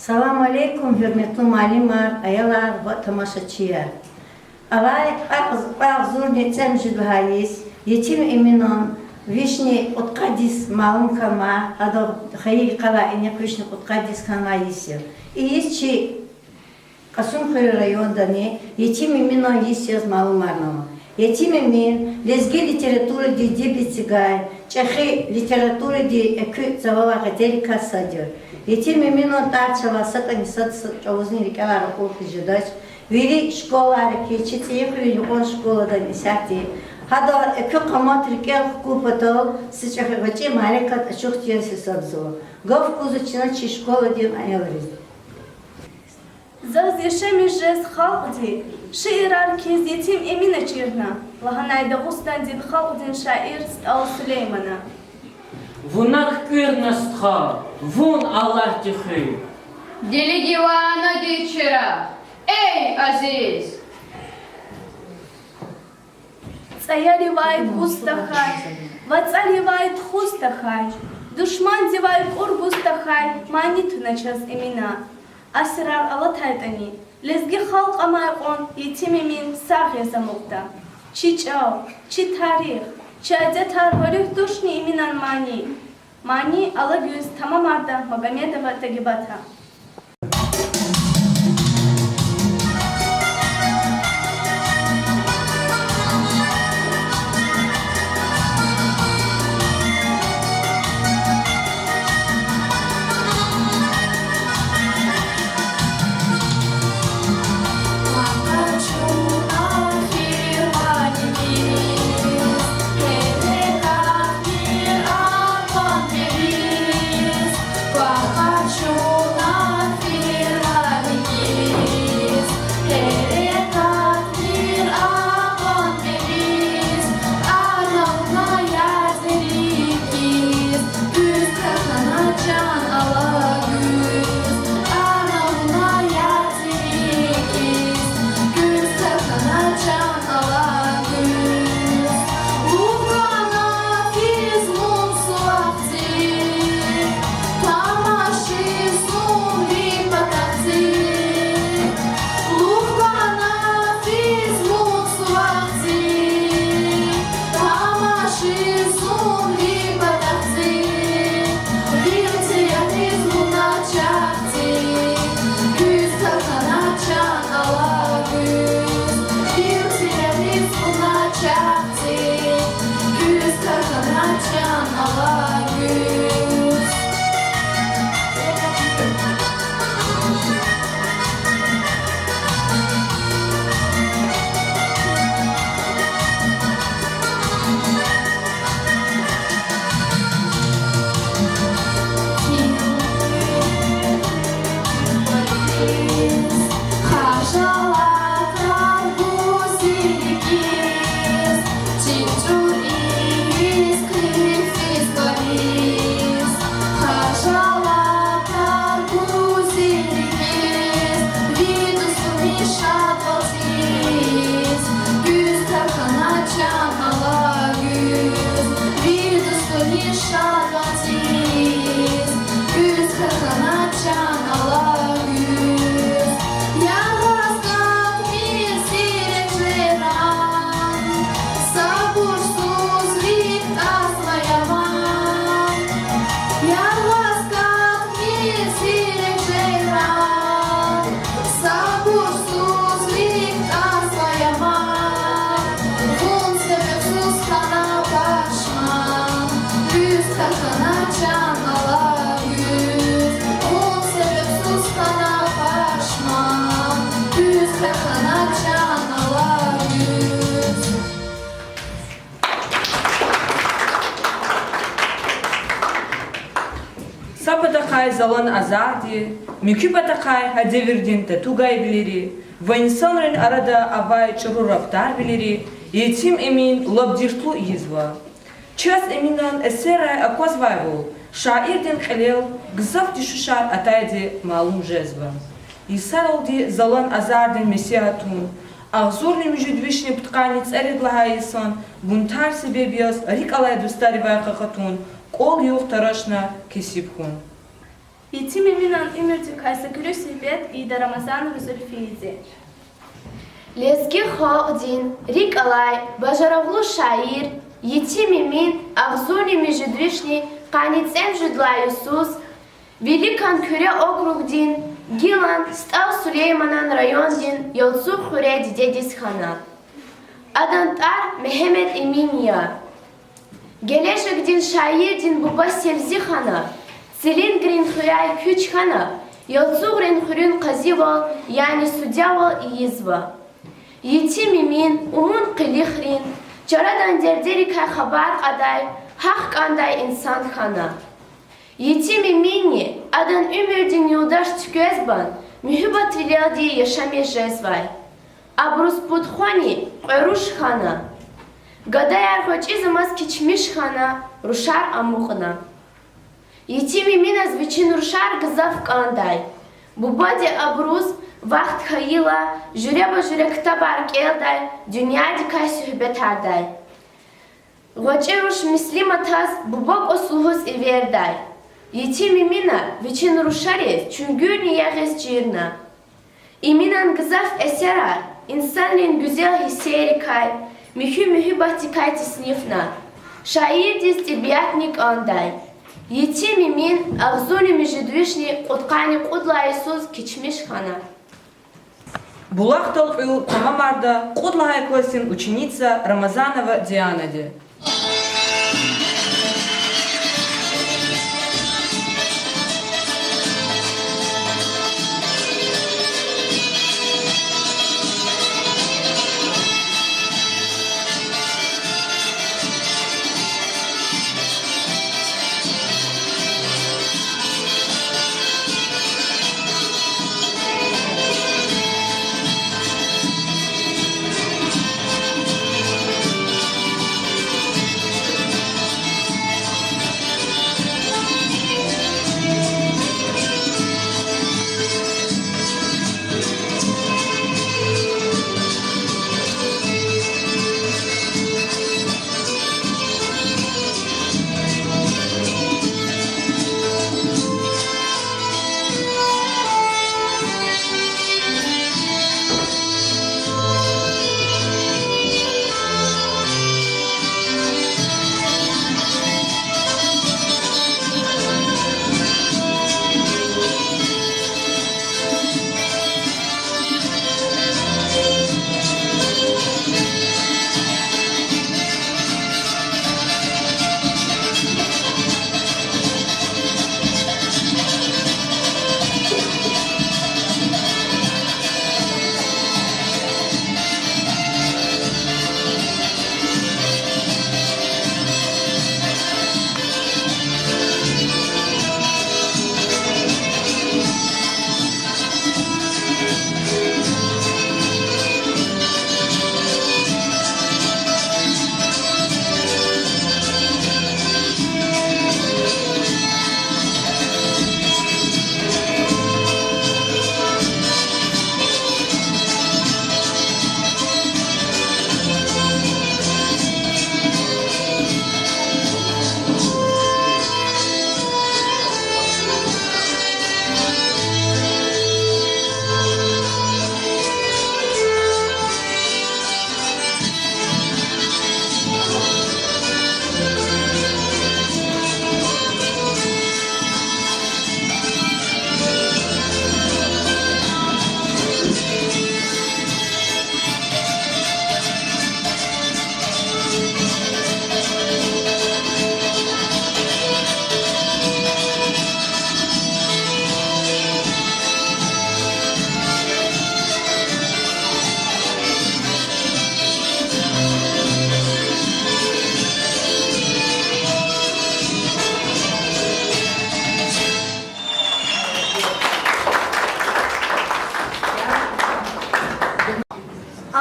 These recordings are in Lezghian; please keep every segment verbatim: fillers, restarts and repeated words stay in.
Салам алейкум, гьуьрметлу муаллимар, аялар ва тамашачияр! Авай кьве агъ-, кьве агъзурни цӀемуьжуьд лагьай йис Етим Эминан вишни кьудкъад йис малум хьанвай, гьадан хайи йикъалай инихъ вишни кьудкъад йис хьанвай йис я. И йис чи Кьасумхуьруьн райондани Етим Эминан йис яз малумарнава. Етим Эмин лезги литературадин диб эцигай, чӀехи литературадин экуь цававай гъетерикай сад я. Етим Эминан тӀвар чавай сатӀани сад са чӀавузни рикӀелай ракъур хьиз жедач. Вири школайра хьиз чи ЦӀийи хуьруьн юкьван школадани исятда. Гьадан экуь къамат рикӀел хкун патал са чӀехи гъвечӀи мярекат ачух тийиз гьисабзава. Гаф гузва чна чи школадин аялриз. Заз яшамиш жез халкьди, шиирар хьиз Етим Эмина чирна, лагьанай Дагъустандин халкьдин шаир СтӀал Сулеймана. Вуна куькӀуьрна, стха, вун Аллагьди хуьй. Дили диванадиз чира, эй азиз! ЦӀаяривай гуз тахьай, вацӀаривай тухуз тахьай, душмандивай кӀур гуз тахьай мани туна чаз, Эмина. Асирар алатайтӀани, лезги халкь амай кьван Етим Эмин сагъ яз амукьда. Чи чӀал, чи тарих, чи адетар ва руьгь тушни Эминан мани? Мани ала гуьз тамамарда Магомедова Тагибата. Са патахъай залан азарди, муькуь патахъай гьа девирдин татугайвилери ва инсанрин арада авай чӀуру рафтарвилери Етим Эмин лап дертлу ийизва. Чаз Эминан эсеррай аквазвайвал, шаирдин кьилел гзаф дуьшуьшар атайди малум жезва. Йисаралди залан азардин месигьатун, агъзурни муьжуьд вишни пудкъанни цӀерид лагьай йисан бунтар себеб яз рикӀ алай дустаривай къакъатун кӀвал-югъ тарашна кесиб хьун. Етим Эминан уьмуьрдикай са куьруь суьгьбет ийида Рамазанова Зульфиеди. Лезги халкьдин рикӀ алай бажарагълу шаир Етим Эмин агъзурни муьжуьд вишни къанни цӀемуьжуьд лагьай йисуз Великан Куьре округдин гилан СтӀал Сулейманан райондин Ялцугъ хуьре дидедиз хьана. Адан тӀвар Мегьамед Эмин я. Гележегдин шаирдин буба Севзихана Цилингрин хуьряй куьч хьана, Ялцугърин хуьруьн къазивал, яни судявал ийизва. Етим Эмин умун къилихрин, чарадан дердерикай хабар кьадай, гьахъ кӀандай инсан хьана. Етим Эминни адан уьмуьрдин юлдаш туьквезбан, муьгьуьббатвилелди яшамиш жезвай. Абуруз пуд хвани кьве руш хьана. Гадаяр гъвечӀизамаз кечмиш хьана, рушар амукьна. Етим Эминаз вичин рушар гзаф кӀандай. Бубади абуруз вахт хьайила жуьреба-жуьре ктабар кӀелдай, дуьньядикай суьгьбетардай. ГъвечӀи руш Муслиматаз буба кӀус лугьуз эвердай. Етим Эмина вичин рушариз чуьнгуьрни ягъиз чирна. Эминан гзаф эсерар инсанрин гуьзел гьиссерикай, михьи муьгьуьббатдикай теснифна. Шаирдиз тӀебиатни кӀандай. Етим Эмин агъзурни муьжуьд вишни кьудкъанни кьуд лагьай йисуз кечмиш хьана. Булахдал кьуьл тамамарда кьуд лагьай классдин ученица Рамазанова Дианади.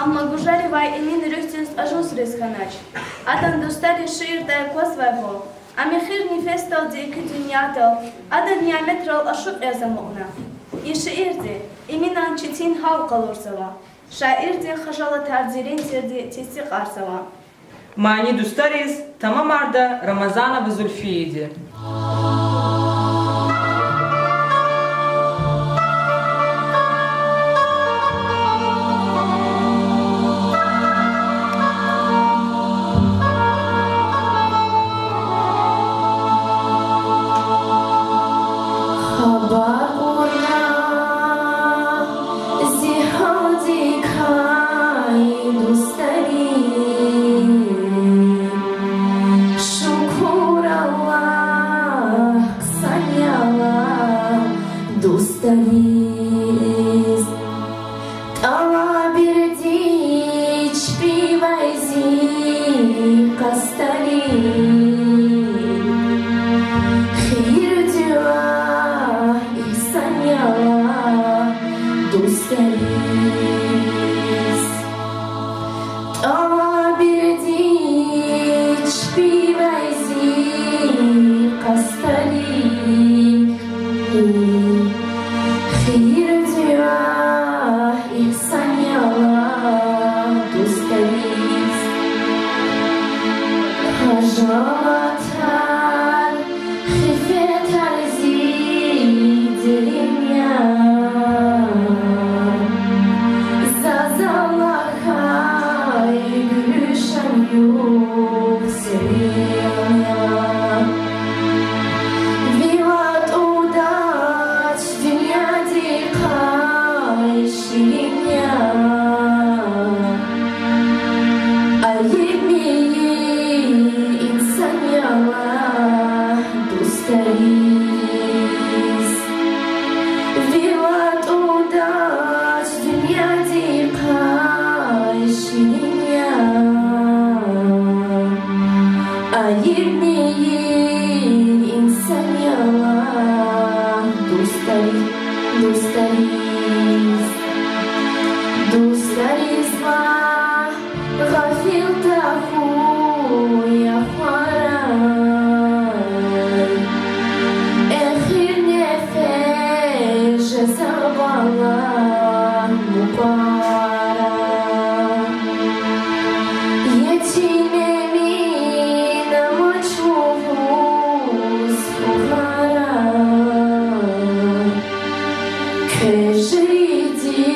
Амма Гужаривай Эмин руьгьдиз ажузриз хьанач. Адан дустари шиирдай аквазвайвал, ам эхир нефесдалди экуь дуьньядал, адан няметрал ашукь яз амукьна. И шиирди Эминан четин гьал къалурзава, шаирдин хажалатар дерин тирди тестикьарзава. Мани дустариз тамамарда Рамазанова Зульфиеди. Дустари, хийир-дуьа, игьсан яла дустариз. ТӀалабирди чпивай зи къастарихъни, хийир-дуьа, игьсан яла дустариз. Хажалатар, хифетар зи дерин я, заз алахьай гуьлуьшан югъ серин я. Ви ватӀудач дуьньядикай ширин я. Айиб мийир инсан яла дустариз. Ви ватӀудач дуьньядикай ширин я. Айиб мийир инсан яла дустари-, дустариз. Дустариз ваъ, гъафил тахьуй ахварай, эхир нефес жеза валай мукьвара. Етим Эмин амач лугьуз фугъарай, кьве жериди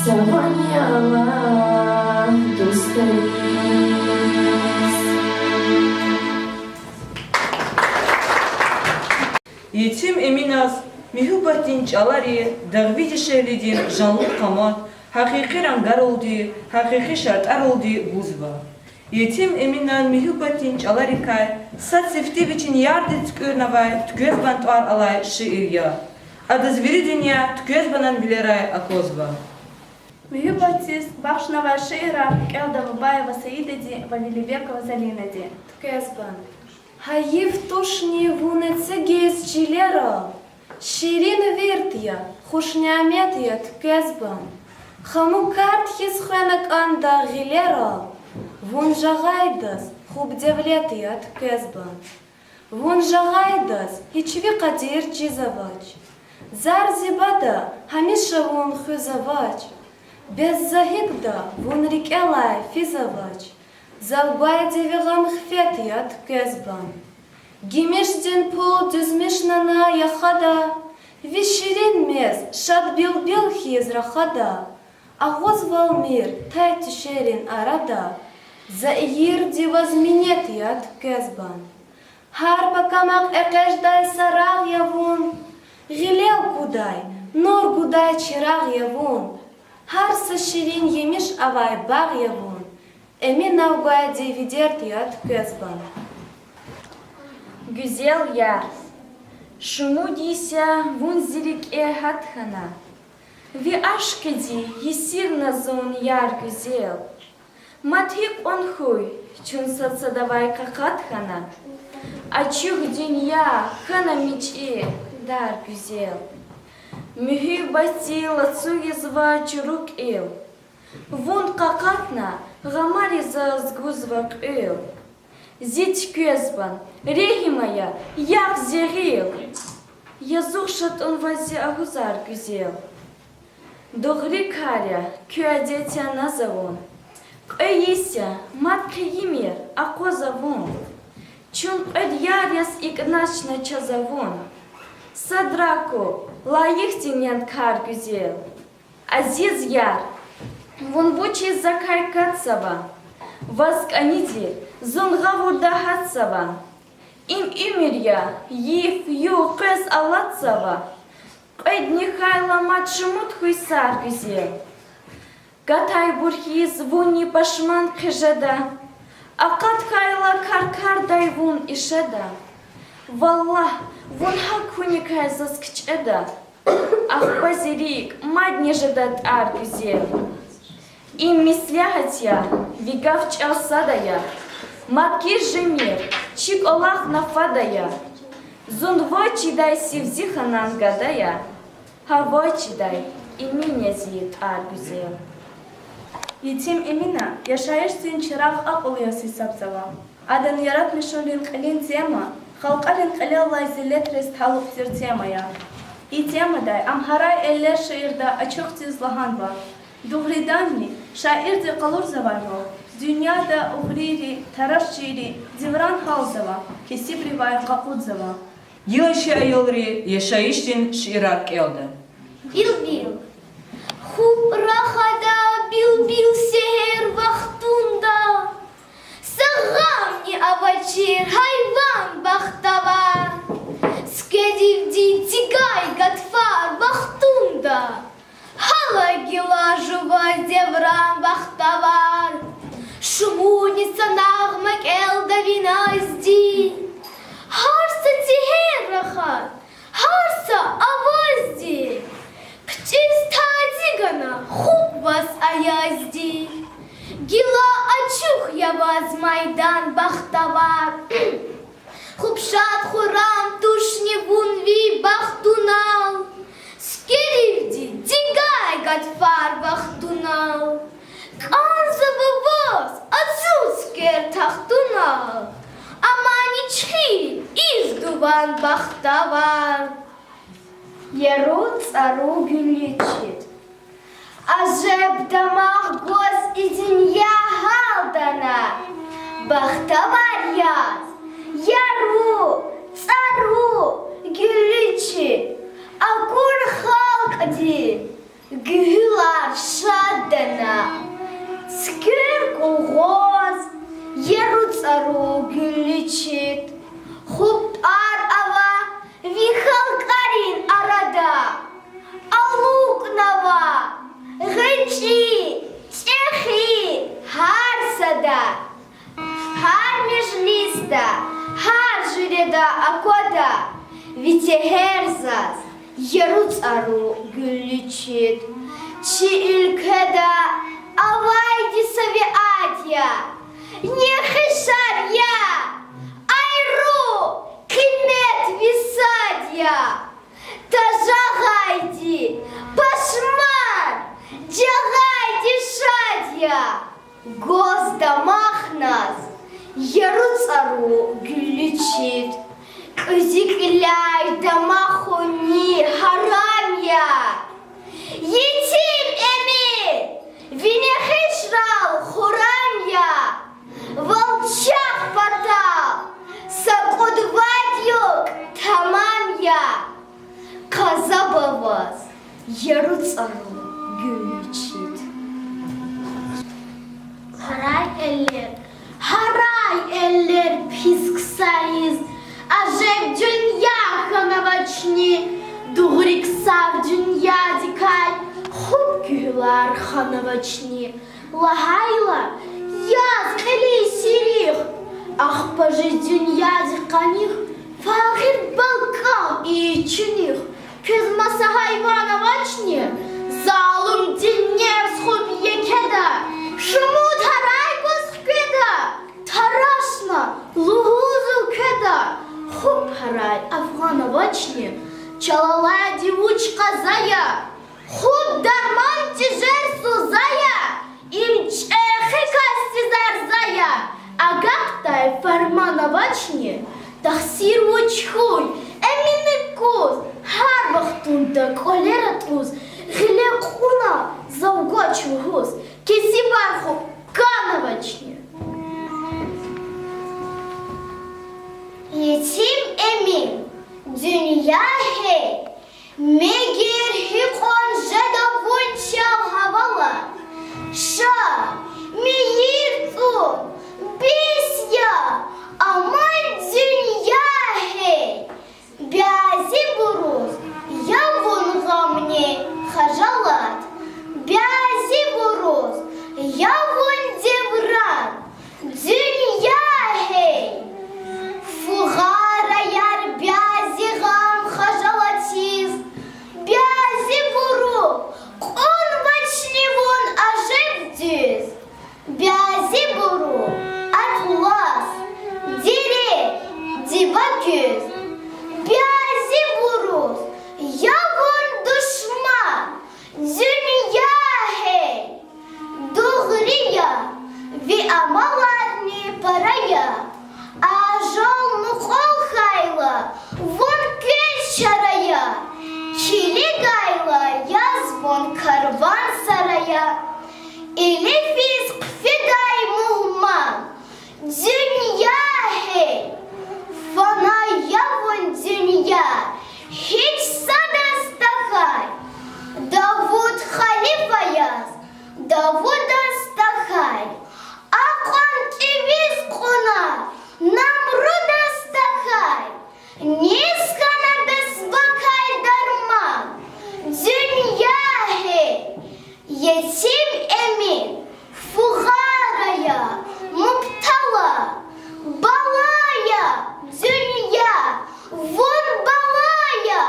са ван яла дустариз. Етим Эминаз муьгьуьббатдин чӀалари дагъви дишегьлидин жанлу къамат гьакъикъи рангаралди, гьакъикъи шартӀаралди гузва. Етим Эминан муьгьуьббатдин чӀаларикай сад сифте вичин ярдиз туькӀуьрнавай Туьквезбан тӀвар алай шиир я. Адаз вири дуьнья Туьквезбанан вилерай аквазва. Муьгьуьббатдиз бахшнавай шиирар кӀелда Бабаева Саидади ва Велибекова Залинади. Туьквезбан. Гьайиф тушни вун эцигиз чилерал, ширин вирт я, хуш нямет я, Туьквезбан. Хамукард хьиз хвена кӀанда гъилерал, вун жагъайдаз хуб девлет я, Туьквезбан. Вун жагъайдаз гьич ви къадир чиз авач, зар-зибада гьамиша вун хуьз авач, бес за гьикӀда вун рикӀелай физ авач, завгвайди ви гъам-хифет я, Туьквезбан. Гимишдин пул дуьзмишнана яхада, ви ширин мез шад билбил хьиз рахада, агъузвалмир тай-туьшерин арада, за ийирди ваз минет я, Туьквезбан. Гьар пакамахъ экъечӀдай са рагъ я вун, гъилел кудай, нур гудай чирагъ я вун, гьар са ширин емиш авай багъ я вун, Эминав гвайди ви дерт я, Туьквезбан. Гуьзел яр. Шумуд йис я вун зи рикӀе гьат хьана, ви ашкъидин есирна зун, яр гуьзел. Мад гьикьван хьуй, чун сад-садавай къакъат хьана, ачух дуьнья хьана мичӀи, дар гуьзел. Муьгьуьббатдин лацу ийизва чуру кьил, вун къакъатна, гъамари заз гузва кьуьл. Зи Туьквезбан, регьим ая, ягъ зи гъил, язух ша тӀунва зи агьузар гуьзел. Дугъри кар я, куь адет я наз авун, кьве йис я, мад хъийимир, акъваз авун. Чун кьвед яр яз икӀначна чаз авун, садра квай лайихди ненд, кар гуьзел. Азиз яр, вун вучиз закай катзава, ваз кӀаниди зун гъавурда гьатзава. Им уьмуьр я, йиф, югъ къвез алатзава, кьведни хьайла мад шумуд хьуй, сар гуьзел. Катайбур хьиз вунни пашман хъижеда, акъат хьайла кар-кардай вун ишеда. Валлагь, вун гьакӀ хьуникай заз кичӀеда, ахпа зи рикӀ мадни жеда тӀар гуьзел. Им меслягьат я, ви гаф чӀал сад ая, мад кир жемир, чи кӀвалахна фад ая. Зун вад чидай сив зи ханан гад ая, гьа вад чидай Эмин я зи тӀвар гуьзел. Етим Эмина яшайишдин чирагъ акьул яз гьисабзава. Адан яратмишунрин кьилин тема халкьарин кьилеллай зиллетриз талукь тир тема я. И темадай ам Гьарай эллер шиирда ачухдиз лагьанва. Дугъриданни, шаирди къалурзавайвал, дуьньяда угърийри, тарашчийри девран гьалзава, кесибривай къакъудзава. Гила чи аялри яшайишдин шиирар кӀелда. Билбил. Хуп рахада билбил сегьер вахтунда, са гъамни авачир гьайван бахтавар, цуькведивди дигай гатфар вахтунда, гьала гила жуваз девран бахтавар. Шумудни са нагъма кӀелда виназди, гьар са сегьер рахаз, гьар са авазди, хъчӀиз тади гана хуп ваз аязди, гила ачух я ваз майдан бахтавар. Хуп шад-хуррам тушни вун ви бахтунал, цуькведивди дигай гатфар вахтунал. КӀанзава ваз ацукь цуьквер тахтунал, амани чхирин ийиз дуван бахтавар. Яру цӀару гуьлличид. Ажеб дамах гваз и дуьнья гьалдана, бахтавар яз, яру цӀару гуьлличид, акур халкьдин гуьгьуьлар шаддана. Цуьквер кӀугъваз яру цӀару гуьлличид, хуп тӀвар ава ви халкьарин арада. АлукӀнава гъвечӀи, чӀехи гьар сада, гьар межлисда, гьар жуьреда аквада ви тегьер заз, яру цӀару гуьлличид. Чи уьлкведа авайди са ви ад я, нехишар я, айру къимет ви сад я. Тажагъайди пашман, жагъайди шад я. Гваз дамахназ яру цӀару гуьлличид, кьуьзуь кьиляй дамахуни гьарам я. Етим Эмин, ви нехишрал хурам я, вал чахъ патал са кьуд-вад юкь тамам я. Къазабаваз яру цӀару гуьлличид. Гьарай эллер, гьарай эллер пис ксариз, ажеб дуьнья хьанавачни, дугъри ксар дуьньядикай хуп гуьгьуьлар ханавачни. Лагьайла, яз кьилиз сирих, ахпа жез дуьньядихъ къаних, фагъир балкӀан ийиз чиних, квез маса гьайван авачни, залумдин нефс хуп екеда, шумуд гьарай гваз хкведа, тарашна лугьуз уьлкведа, хуп гьарай афгъан авачни, чал алайди вуч къаза я, хуп дарман тежер суза я, им чӀехи касди зарза я, агакьдай фарман авачни, тахсир вуч хьуй, Эминакуз, гьар вахтунда кӀвалера тӀуз, гъиле кьуна завгач лугьуз, кесибар хуп кӀан авачни. Етим Эмин, дуьнья гьей, мегер гьикьван жеда вун чал гьавала? Ша, мийир цӀун бес я, амай дуьнья гьей. Бязибуруз я вун гъамни хажалат, бязибуруз я вун девран, дуьнья гьей. Фугъар ая бязи гъам-хажалатиз, бязибуру кьунвачни вун ажеб дуьнья. Ви амаларни пара я, ажал мукьвал хьайла, вун квез чара я. Килиг гайила яз вун карвансара я, илифиз хъфидай мугьман. Дуьнья гьей, фана я вун, дуьнья, гьич садаз тахьай. Давуд халифа яз, Давудаз тахьай, акьван кӀевиз кьуна, Намрудаз тахьай. Низ хьана бес вакай дарман, дуьнья гьей? Етим Эмин фугъар ая, мубтала, бала я, дуьнья, вун бала я,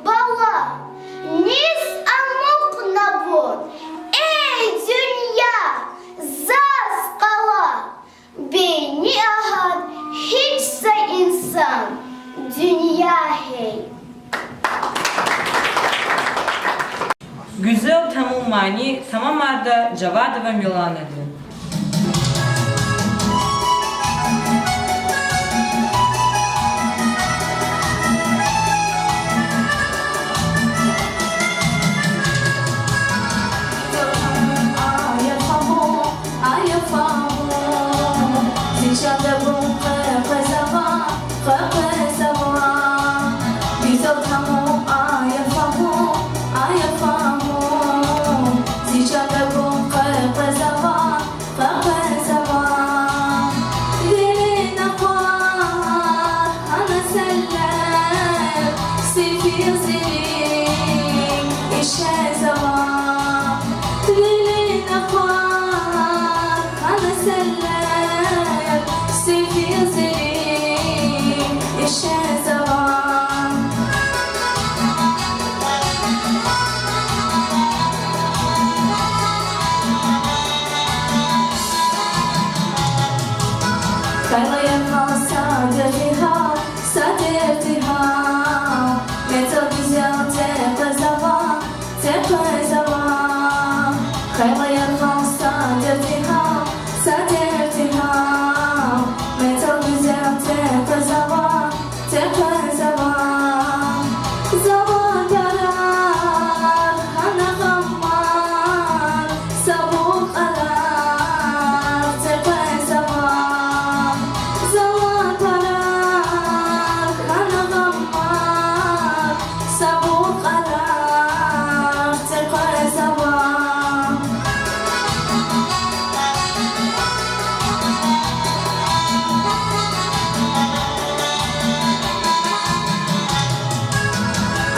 бала. Низ амукьна вун, эй дуьнья, заз къала. Бейни агьад гьич са инсан, дуьнья гьей. Гуьзел тамун мани тамамарда Жавадова Миланади.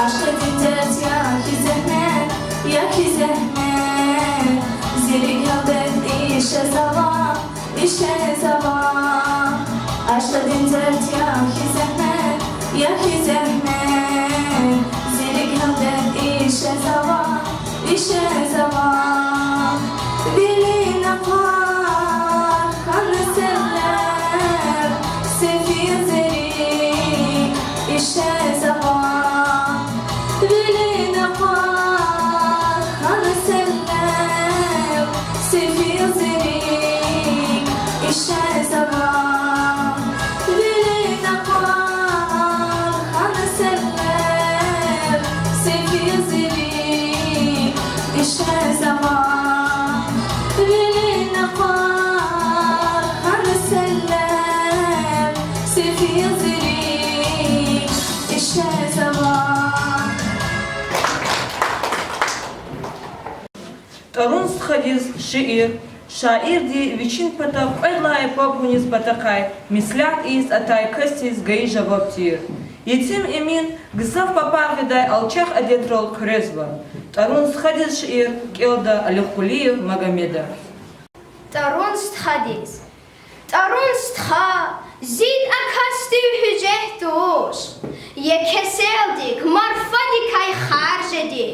Ашкъидин дерт я хьи зегьмет, я хьи зегьмет, зи рикӀ гьелбет ишезава, ишезава. Ашкъидин дерт я хьи зегьмет, я хьи зегьмет, зи рикӀ гьелбет ишезава, ишезава. Вилин акъвар хьана селлер, сефил зи рикӀ ишезава. Вилин акъвар хьана селлер, сефил зи рикӀ ишезава. Вилин акъвар хьана селлер, сефил зи рикӀ ишезава. Вилин акъвар хьана селлер, сефил зи рикӀ ишезава. ТӀарун стхадиз шиир шаирди вичин патав кьвед лагьай паб гуниз патахъай меслят ийиз атай касдиз гайи жаваб тир. Етим Эмин гзаф папар гъидай алчах адетрал хъуьрезва. ТӀарун стхадиз шиир кӀелда Алихъулиев Магомеда. ТӀарун стхадиз. ТӀарун стха, зи тӀа касдив гьуьжет туш, еке селдик марфадикай харжеди.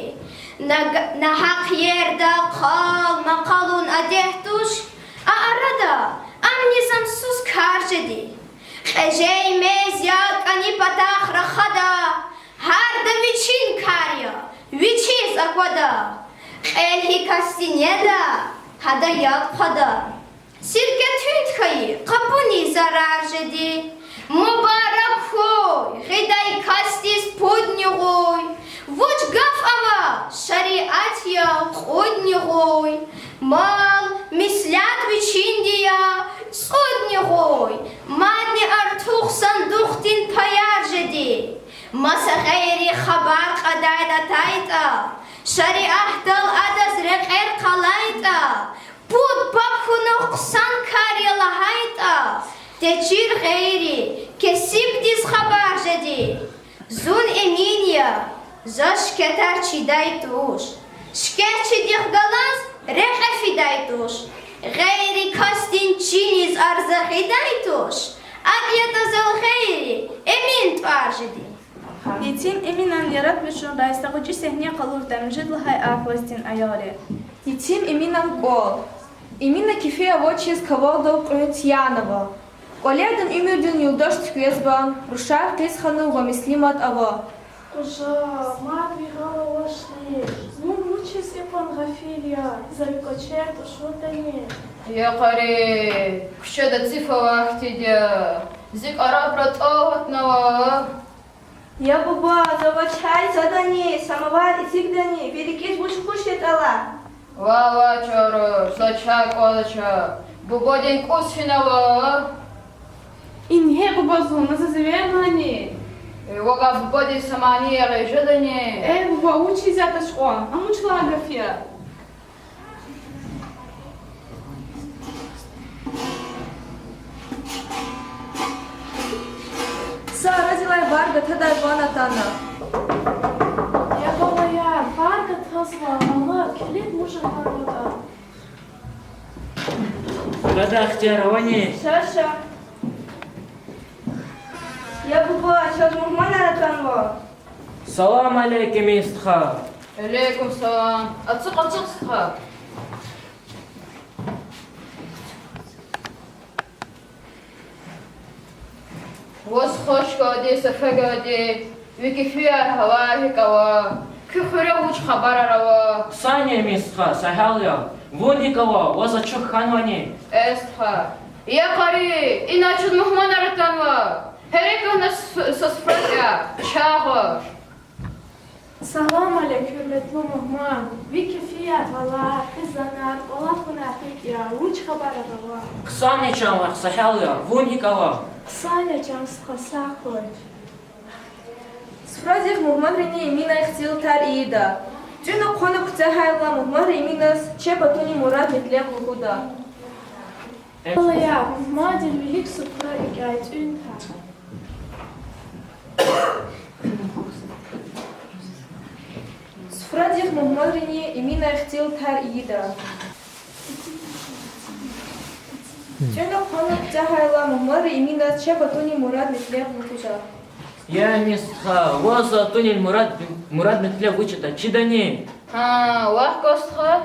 Наг-, нагьахъ ерда къал-макъалун адет туш, а арада ам низамсуз кар жеди. Кьежей мез я кӀани патахъ рахада, гьарда вичин кар я, вичиз аквада. Кьел гьи касди неда, гьада яд хъвада. Сирке туьнт хьайи къапуни зарар жеди. Мубарак хьуй, гъидай касдиз пудни гъуй. Вуч гаф ава, шариат я, кьудни гъуй. Мал, меслят вичинди я, цӀудни гъуй. Мадни артух сандухдин паяр жеди. Маса гъейри хабар кьадайд атайтӀа, шариатдал адаз рекьер къалайтӀа, пуд паб хьунухъ хъсан кар я лагьайтӀа, течир гъейри кесибдиз хабар жеди. Зун эмин я, заз шикаятар чидай туш. Шикаятчидихъ галаз рекье фидай туш. Гъейри касдин чиниз арза гъидай туш. АкӀ ятӀа зал гъейри эмин тӀвар жеди. Етим Эминан яратмишунрай са гъвечӀи сегьне къалурда Мажид лагьай а классдин аялри. Етим Эминан кӀвал. Эмина кефи авачиз кавалдал кьуьн тиянава. КӀвале адан уьмуьрдин юлдаш туькӀвезва, рушар Къизханум ва Муслимат ава. Къужа, мад ви гъал алачни? Вун вучиз икьван гъафил я? За ви кӀвачер тӀушуртӀани? Я къари, куьчеда циф авай хьтинди я. Зи кӀарабра тӀал гьатнава. Я буба, за ваз чай садани, самовар эцигдани, ви рикӀиз вуч хуш ятӀа лагь. Ваъ, ваъ, чаруш, за чай кӀвалач. Бубадин кӀус гьинава? Ингье, буба, зун, на заз эвернани. Э, вавай бубадин са мани ягъиз жедани? Э, буба, вучиз ятӀа кьван? Ам вуч лагьай гаф я? Са аразилай вар гатадай ван атана. Я балаяр, вар гатазва, амма килиг муж акарватӀа. Гада ихтияр авани? Ша, ша. Я буба, чаз мугьманар атанва. Салам алейк, Эмин стха. Алейкум салам. Ацукь, ацукь, стха. Ваз хвашгелди, сефегелди, ви кефияр, гьалар гьикӀ ава, куь хуьре вуч хабарар ава? Хъсан я, Эмин стха, са гьал я. Вун гьикӀ ава, ваз ачух хьанвани? Э, стха. Я къари, ина чун мугьманар атанва. Гьерекна с-, са суфрадиз, чагъ гъваш. Салам алейк, гьуьрметлу мугьман. Ви кефияр, гьалар, хизанар, кӀвалахунар гьикӀ я, вуч хабарар ава? Хъсан я, чан вах, са гьал я. Вун гьикӀ ава? Хъсан я, чан стха, сагъ хьуй. Суфрадихъ мугьманрини Эминай хцил тар ийида. ТӀуьна-хъвана куьтягьайла, мугьманри Эминаз чеб атунин мурад-метлеб лугьуда. Балаяр, мугьмандин вилик суфра икӀяй, тӀуьн тагь. Суфрадихъ мугьманрини Эминай хцил тар ийида. ТӀуьна-хъвана куьтягьайла, мугьманри Эминаз чеб атунин мурад-метлеб лугьуда. Я Эмин стха, ваз атунин мурад, мурад-метлеб вуч ятӀа чидани? Гьа, вахъ гва, стха.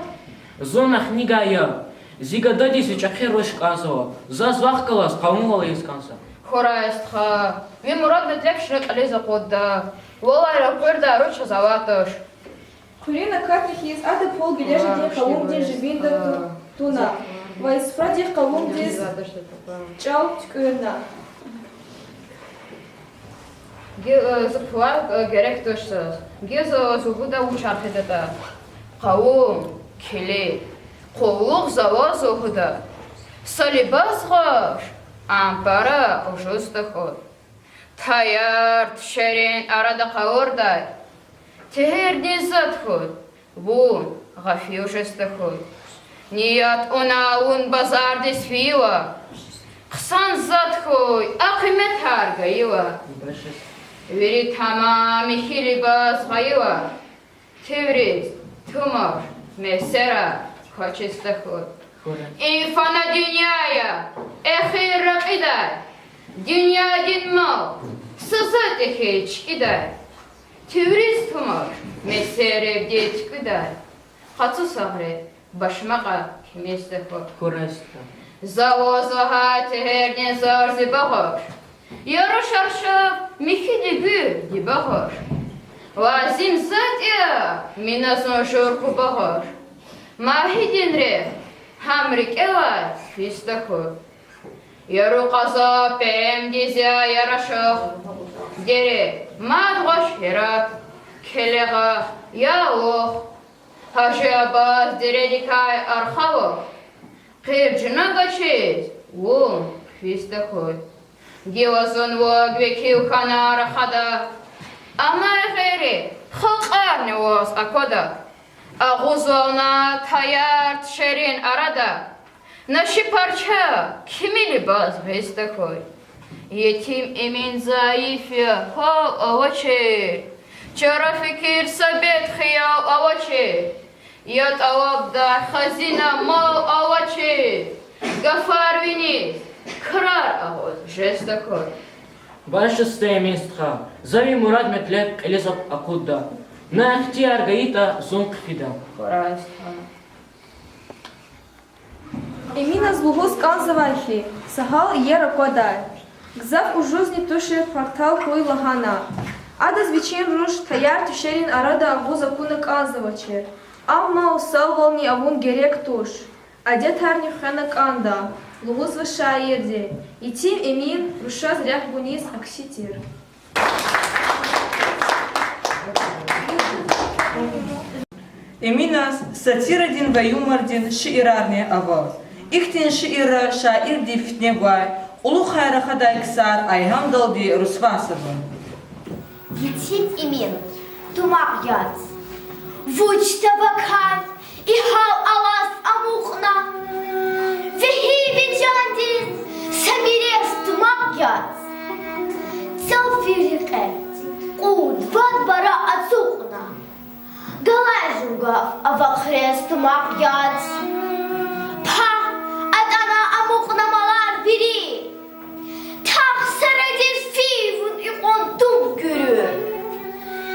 Зун ахнигай я. Зи гададиз ви чӀехи руш кӀанзава. Заз вахъ галаз къавумвал ийиз кӀанзава. Хьурай, стха. Ви мурад-метлеб ширин кьилиз акъудда. Валай ракъурдай руш чаз авайд туш. Хъуьруьн акатна хьиз, ада пул гележедин къавумдин жибинда ту-, туна ва и суфрадихъ къавумдиз чӀал туькӀуьрна. Гила, э, за пулар, э, герек туш заз. Гила за ваз лугьуда вуч архидатӀа. Къавум, килиг, къуллугъ за ваз лугьуда. Са либас гъваш, ам пара ужуз тахьуй. Таяр-тушерин арада къалурдай тегьердин зат хьуй, вун гъафил жез тахьуй. Ният авуна вун базардиз фейила, хъсан зат хьуй, а къиметар гайила. Вири тамам михьи либас гъайила, тевриз тумаш, месера квачиз тахьуй. И фана дуьнья я, эхир рекьидай, дуьньядин мал, са затӀ эхир чкӀидай. Тевриз тумаш, месеревди туькӀуьдай. Къацу сагърай, башмакьа кимиз тахьуй. За ваз лагьай тегьердин зар зи багъаш, яру шаршаб михьиди гуьр зи багъаш. Лазим затӀ я, мина зун жур кубагъаш. Магьидин рехъ Гьам рикӀелай физ тахьуй. Яру къаза пемдиз я ярашагъ, дере мад гъваш ярат, келегъа я лух. Гьажи Аббас дередикай архавал, къир жуьнуьгачиз вун физ тахьуй. Гила зун вад векил хьана рахада, амай гъейри халкьарни ваз аквада. Агъузвална таяр тушерин арада, наши парча кимили баз гъиз тахьуй. Етим Эмин зайиф я, гьал авачир, чара фикир, са бед хиял авачир. Я тӀалабдай хазина мал авачир, гафар виниз крар агъуз жез тахьуй. Багъишда, стха Эмин стха, за ви мурад-метлеб кьилиз акъудда. На ихтияр гайитӀа, зун хъфида. Эминаз лугьуз кӀанзавай хьи, са гьал иер аквадай. Гзаф ужузни тушир партал хьуй лагьана. Адаз вичин руш таяр тушерин арада агъуз акуна кӀанзавачир. Амма усалвални авун герек туш, адетарни хвена кӀанда, лугьузва шаирди. Етим Эмин рушаз рехъ гуниз акси тир. Эминаз сатирадин ва юмордин шиирарни ава. Ихьтин шиирра шаирди фитне гвай, кьулухъай рахадай ксар айгьамдалди русвасун. Етим Эмин, тумакь яц. Вучда вакай и гьал алаз амукьна? Вегьи ви жандиз са мирес тумакь яц. Цав фи рекье кьуд-вад пара ацукьна, галай жув гаф авахърес тумакь яц. Пагь атӀана амукьна малар вири, тахсарадиз фив вун икьван тум куьруь.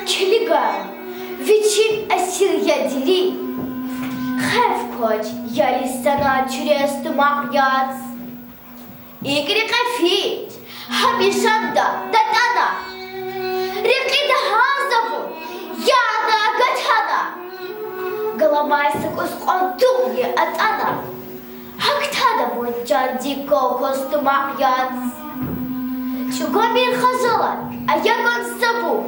Килигай, вичин асир я дири, хеф квач, яри санал чуьрез тумакь яц. ИкӀ рекье фич, гьамишанда датӀана, рекьида гьаз авун яна гатана. Галамай са кӀус кьван тум я атӀана, гьахьтада вун жандик калкваз тумакь яц. ЧӀугвамир хажалат ая кӀан сабур,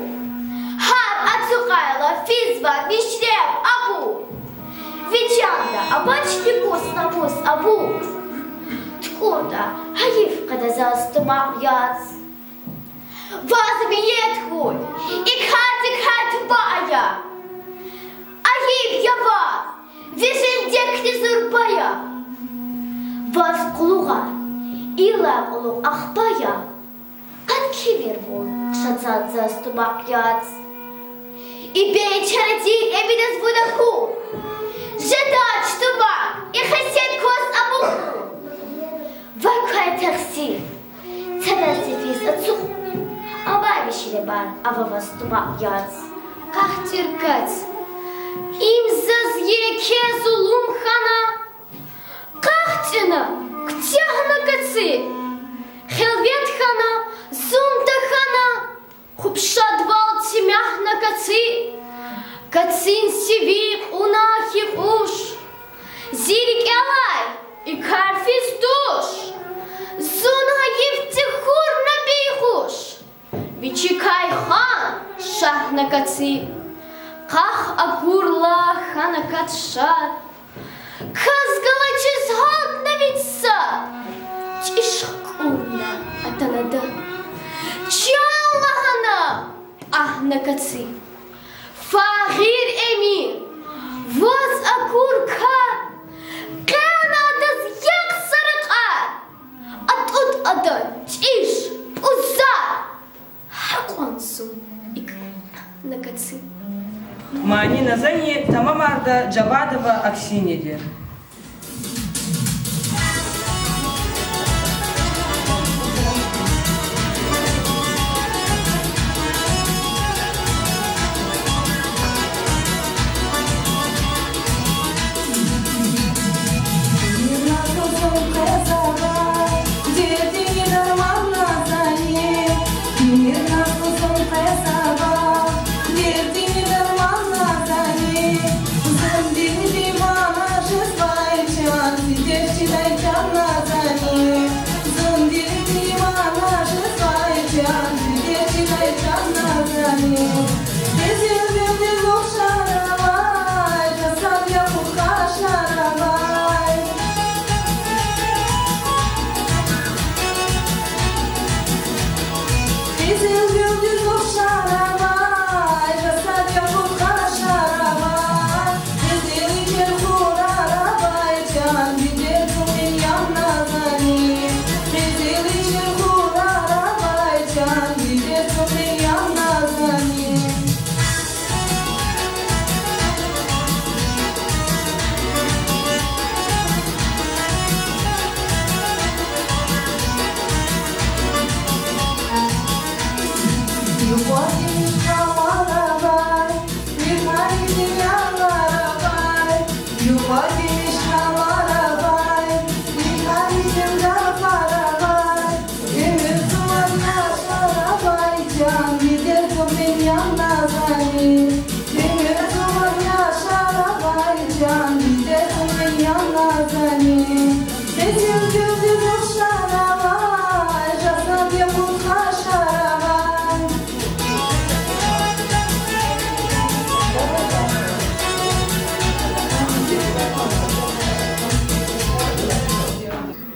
гьар ацукьайла физва мишреб абур. Ви чанда авачни кӀус намус абур, тукӀуртӀа, гьайиф къведа заз тумакь яц. Ваз мийет хьуй, и кардикай туба ая. Айиб я ваз, ви жендекни зурба я. Ваз кьулухъай, иллай кьулухъ ахпа я. Къаткимир вун хъша цаз заз тумакь яц. И бейчара Етим Эминаз вун акур, жедач тумакь, и хесет кваз амукьун. Вакай тахсир, цаназ физ ацукь, амай мишребар ава ваз тумакь яц. Къахчир кац, им заз еке зулум хьана. Къахчина, куьтягьна каци, хелвет хьана, зун тахьана, хупшадвал чимягьна каци, кацин сиви кьуна хьи кьуш, зи рикӀелай и кар физ туш, зун гьайиф тӀихьурна бейгьуш. Вичикай хан шагьна каци, къах акурла хьана кац шад. Кас галачиз гьалтна вич са, чӀиж хкӀурна атана ада. Чан лагьана, агьна каци. Фагъир Эмин, ваз акур кар, къена адаз ягъ са ракьар. АтӀуд адан чӀиж, пӀузар, гьакьван зун икӀ на каци. Мани Назани тамамарда Жавадова Аксинеди.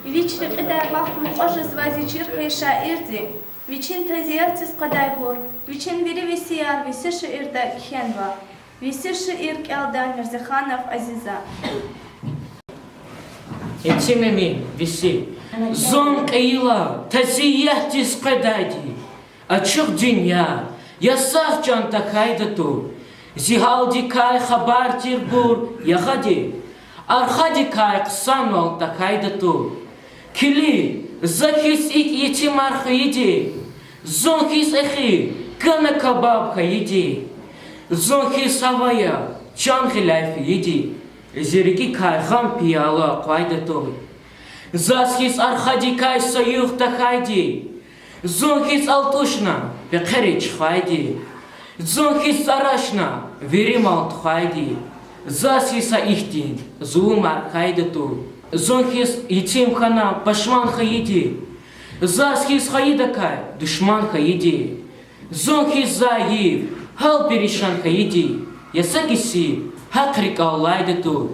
Вич рекьидай вахт мукьва жезвай зи чир хьайи шаирди, вичин тазиятдиз къведайбур, вичин вири весияр веси шиирда кхьенва. Веси шиир кӀелда Мирзеханов Азиза. Етим Эмин, веси. Зун кьейила тазиятдиз къведайди, ачух дуьнья, я сагъ чан тахьайда тур. Зи гьалдикай хабар тирбур ягъади, архадикай хъсанвал тахьайда тур. Килиг, за хьиз икӀ етимар хьайиди, зун хьиз эхир кана кабаб хьайиди, зун хьиз гьавая чан гъиляй фейиди, зи рикӀикай гъам пияла къвайда тур. Заз хьиз архадикай са югъ тахьайди, зун хьиз алтӀушна пехъери чуьхвайди, зун хьиз цӀарачна вири мал тухвайди, заз хьиз са ихьтин зулумар хьайда тур. Зун хьиз етим хьана пашман хьайиди, заз хьиз хайидакай душман хьайиди, зун хьиз зайиф, гьал перишан хьайиди, я са кесиб гьахъ рикӀел алайда тур.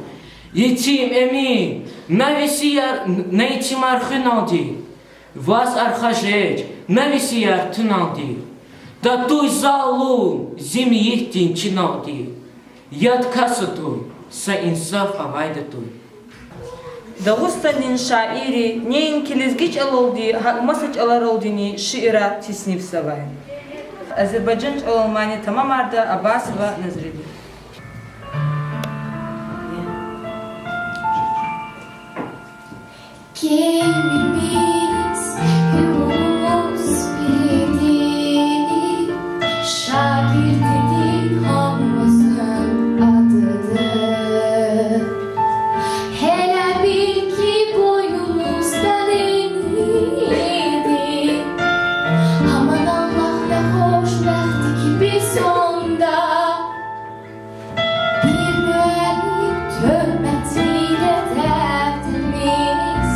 Етим Эмин, на весияр, на етимар хуьналди, ваз арха жеч, на весияр туьналди, татуй залум зи мейитдин чиналди, яд кас атуй, са инсаф авайда туй. Дагъустандин шаири неинки лезги чӀалалди, гьакӀ маса чӀаларалдини шиирар теснифзавай. Азербайжан чӀалал мани тамамарда Аббасова Назриди. Кимибуруз юлдуз бирди, шагирддин гьамазан ададир. Гьеле бир ки, буйнумузда дегди, гьаман Аллагьдин хушбахтдик бизанда. Бир муаллим туьгьметдиле дердимиз,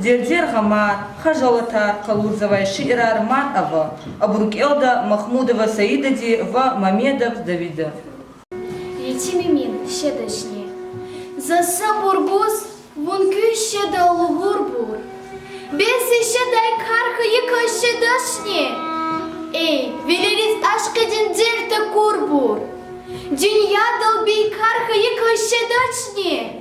Дердер, гъамар, хажалатар къалурзавай шиирар мад ава. Абурун кӀелда Махмудова Саидади ва Мамедов Давида. Етим Эмин, шедачни. За сабур гуз, вун куьз шеда лугьурбур. Бес шедай кар хьайи кас шедачни? Эй, вилериз ашкъидин дерт такурбур. Дуьньядал бейкар хьайи кас шедачни?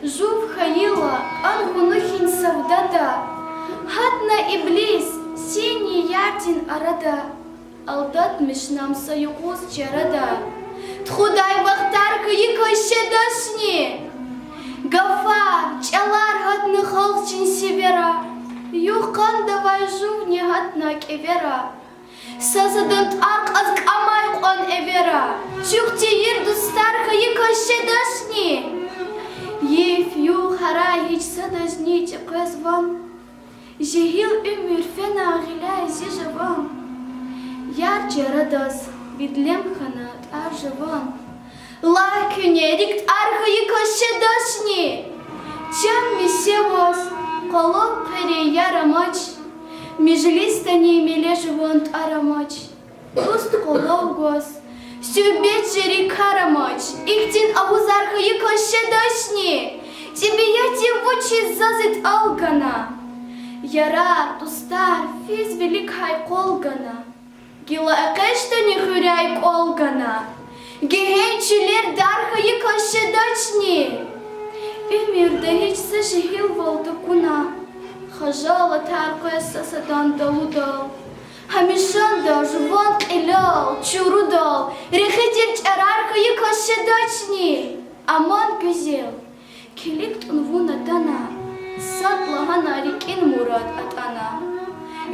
Жув хьайила кӀан хьунухь ин савдада, гьатна иблис синни ярдин арада, алдатмишна ам са юкъуз чарада. Тухудай вахтар хьайи кас шедачни? Гафар, чӀалар гьатна халкьдин сивера, югъ-къандавай жувни гьатна кӀевера. Сасадан тӀвар кьаз кӀамай кьван эвера, чуьхъ тийир дустар хьайи кас шедачни? Йиф-югъ гьарай гьич садазни чӀехвез ван, жегьил уьмуьр фена гъиляй зи жаван. Яр чарадаз видлем хьана тӀвар жуван, лагь, куьне рикӀ тӀар хьайи кас шедачни? Чан месе ваз къвалав хъвери яр амач, межлисдани меле жуван тӀвар амач. Дуст къвалав гваз суьгьбет жери кар амач, ихьтин агьузар хьайи кас шедачни? ТӀебиатди вучиз заз итӀал гана? Ярар, дустар физ виликай къвал гана, гила экъечӀдани хуьряй кӀвал гана? Гегьенш чилер дар хьайи кас шедачни? Уьмуьрда гьич са жегьилвал такуна, хажалатар къвез сасадан далудал. Гьамишанда жуван кьилел, чурудал рехи тир чӀарар хьайи кас шедачни? Аман, гуьзел, килиг тӀун вун атана, сад лагьана рикӀин мурад атӀана.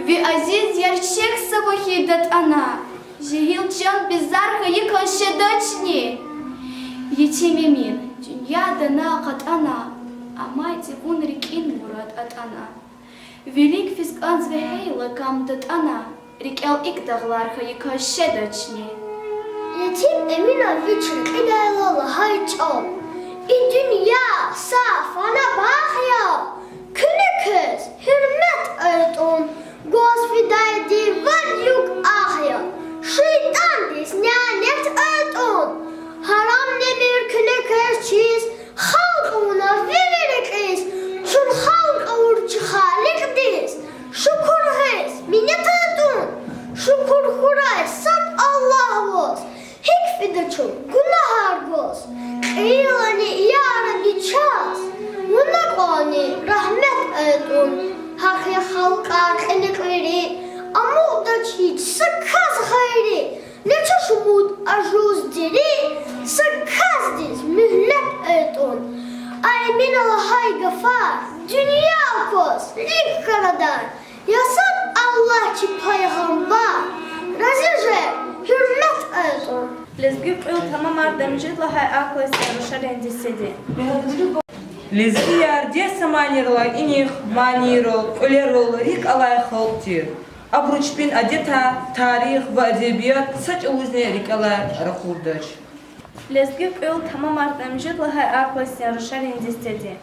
Ви азиз ярчек са вахид атӀана, жегьил чан бизар хьайи кас шедачни? Етим Эмин, дуьньядани кьатӀана, амайди вун рикӀин мурад атӀана. Вилик физ кӀанзава гьейла кам датӀана, рикӀел икӀ дагълар хьайи кас шедачни? Етим Эмина вич рекьидайла лагьай чӀал: и дуьнья са фана багъ я, куьне квез гьуьрмет айтӀун, гваз фидайди вад юк агъ я, шейтӀандиз нянет айтӀун, гьарам немир куьне квез чиз, халкь авуна вири рекьиз, чун халкь авур чи Халикьдиз, шукур гъиз, минет айтӀун, шукур хьурай сад Аллагь ваз, гьикӀ фида чун гунагьар гваз, кьейилани, я Рабби, чаз, вуна кьванни рагьмет айтӀун, гьахъ я халкьар кьиникь вири, амукьдач гьич са кас гъейри, нече шумуд ажуз дири, са касдиз муьгьлет айтӀун. Амина лагьай гафар дуьнья кваз рикӀ хьанадар, я сад Аллагь чи пайгъамбар, рази жез гьуьрмет айтӀун. Лезги кьуьл тамамарда муьжуьд лагьай А классдин рушарин дестеди. Лезгияр дестамайнирла инихъ манийрал, кьуьлерал рикӀ алай халкь тир. Абуру чпин адетар, тарих ва эдебият са чӀавузни рикӀелай ракъурдач. Лезги кьуьл тамамарда муьжуьд лагьай А классдин рушарин дестеди.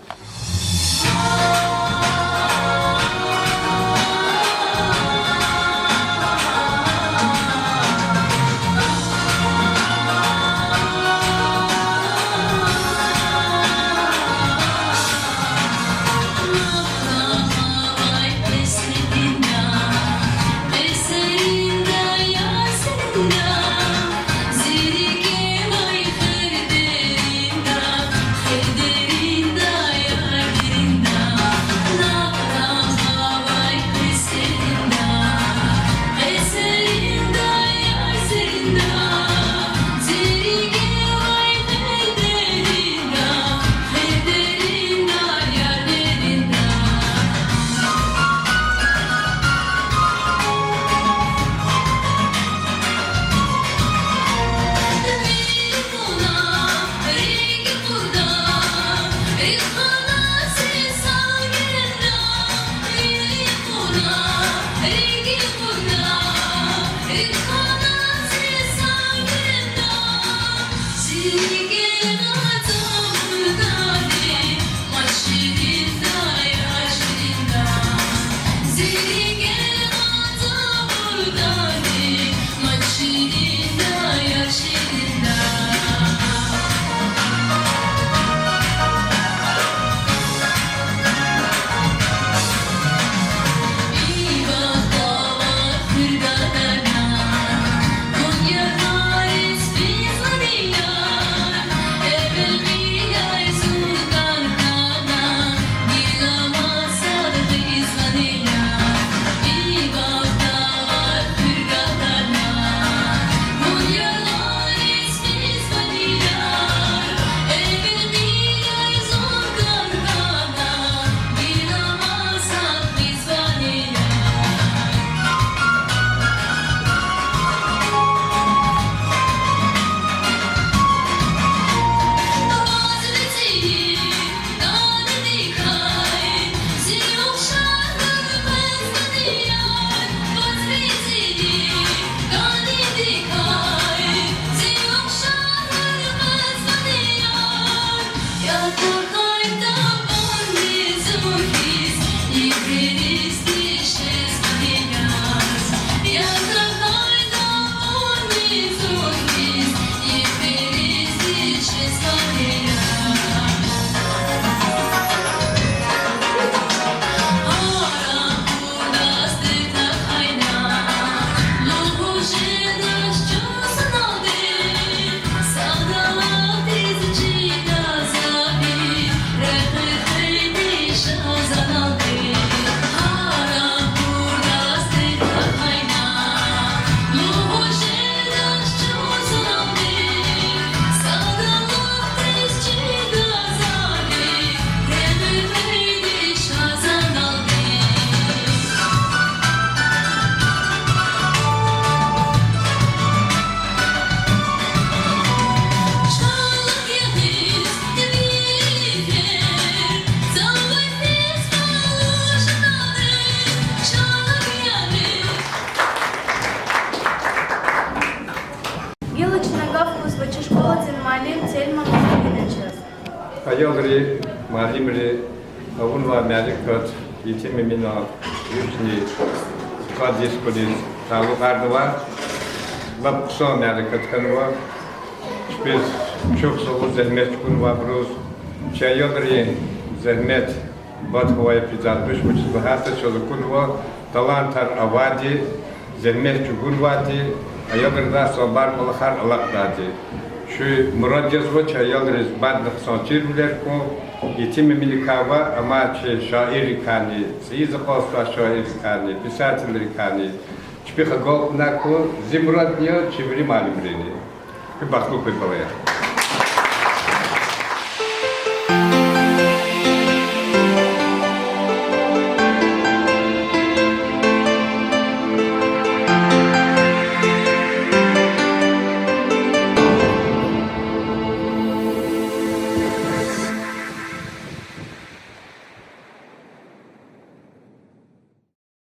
Гила чна гаф гузва чи школадин муаллим Тельман Мухьамедовичаз. Аялри, муаллимри, авунвай мярекат Етим Эминан вишни сад йис хьуниз талукьарнава. Лап хъсан мярекат хьанва. Чпиз чухсагъул зегьмет чӀугунвайбуруз, чи аялрин зегьмет бад хьайи пизан душ вучиз лагьайтӀа чаз акунва талантар авайди, зегьмет чӀугунвайди, аялриз самбар кӀвалахар алакьдайди. Чун мурад язва чи аялриз мадни хъсан чирвилер хьун, Етим Эминикай ваъ, амма чи шаиррикайни, цӀийиз акъатзавай шаиррикайни, писателрикайни чпихъ агалкьунар хьун зи мурадни я, чи вири муаллимрини. Куь бахтлу хьуй, балаяр.